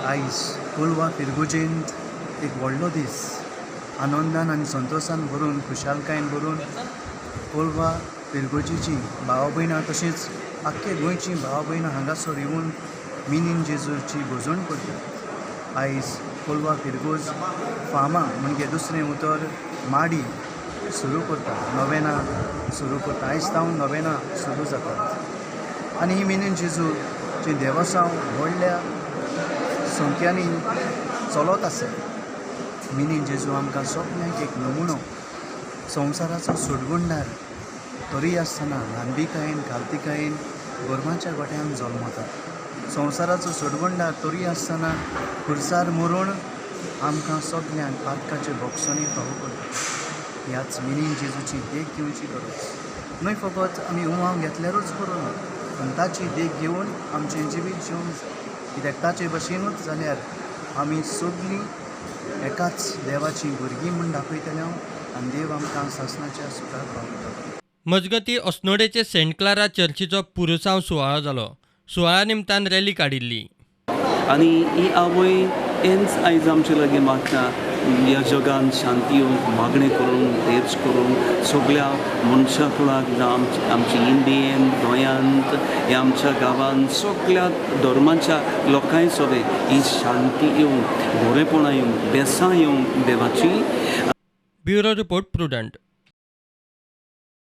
आयज कोलवा फिरगुजेंत एक व्हडलो दीस आनंदान आनी संतोशान भरून, खुशालकायेन भरून कोलवा फिरगुजेची भाव भयणां तशेंच आख्खे गोंयची भाव भयणां हांगासर येवन मिनीन जेजूची भजण करतात. आयज कोलवा फिरगोज फामा म्हणजे दुसरें उतर माडी सुरू करता, नवेना सुरू करता. आयज सावन नवेना सुरू जातात आनी ही मिनीन जेजूची देवसांव व्हडल्या संख्यांनी चलत आसा. मिनीन जेजू आमकां सगल्यांक एक नमुनो, संवसाराचो सोडवणदार तरी आसतना ल्हानबिकायेन घालतिकायेन गोरवांच्या गोठ्यान जल्मता. संवसाराचो सोडवणदार तरी आसतना खुर्सार मरून आमकां सगल्यांक पातकाचे भोगसणी फावो करता. ह्याच मिनीन जेजूची देख घेवची गरज न्हय फकत आमी उमाव घेतल्यारूच पुरो न्हय, पूण ताची देख घेवन आमचें जिवीत जिवंक जाय. कित्याक ताचे भशेनूच जाल्यार आमी सगलीं एकाच देवाचीं भुरगीं म्हूण दाखयतले आनी देव आमकां सासणाच्या सुखाक पावयतलो. मजगतीं अस्नोडेचे सेंट क्लारा चर्चीचो पुरुसांव सुवाळो जालो. सुवाळ्या निमतान रॅली काडिल्ली आनी ही आवय हेंच आयज आमचे लागीं मागता, ह्या जगान शांती येवंक मागणें करून तेच करून सगल्या मनशा कुळाक, जावं आमची इंडियेन, गोंयांत, ह्या आमच्या गांवांत सगल्या धर्माच्या लोकांय सोबें ही शांती येवंक, बरेंपणां येवंक, बेसां येवंक देवाची. Bureau report, Prudent.